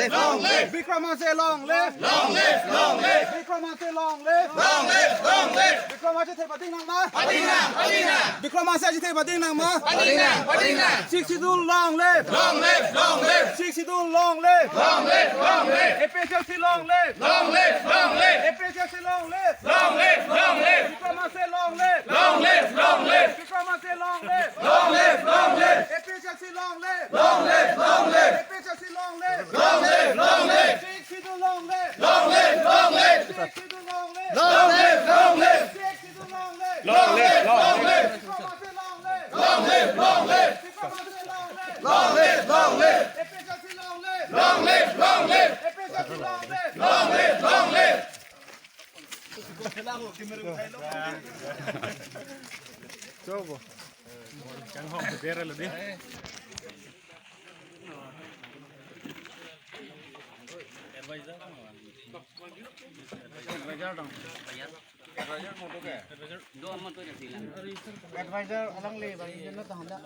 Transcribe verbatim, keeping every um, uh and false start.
Long live! Bikram Hanse long live! Long live! Long live! Bikram Hanse long live! Long live! Long live! Bikram Hanse thek pading nang ma? Pading nang! Pading nang! Bikram Hanse thek pading nang ma? Pading nang! Pading nang! Sixth Schedule long live! Long live! Long live! Sixth Schedule long live! Long live! Long live! A P H L C long live! Long live! Long live! A P H L C long live! Long live! Long live! Bikram Hanse long live! Long live! Long live! Bikram Hanse long live! Long live! Long live! A P H L C long live! Long live! Long live! A P H L C long live! Long live! Long live! Sixth Schedule long live! Long live! Long live! Sixth Schedule long live! Long live! Long live! Sixth Schedule long live! Long live! Long live! Bikram Hanse long live! Long live! Long live! Bikram Hanse long live! Long live! Long live! A P H L C long live! Long live! Long live! A P H L C long live! Long live! Long live! Chobo. Chang hong der lo di. Advisor dong. Advisor alangle bang yun ta handa.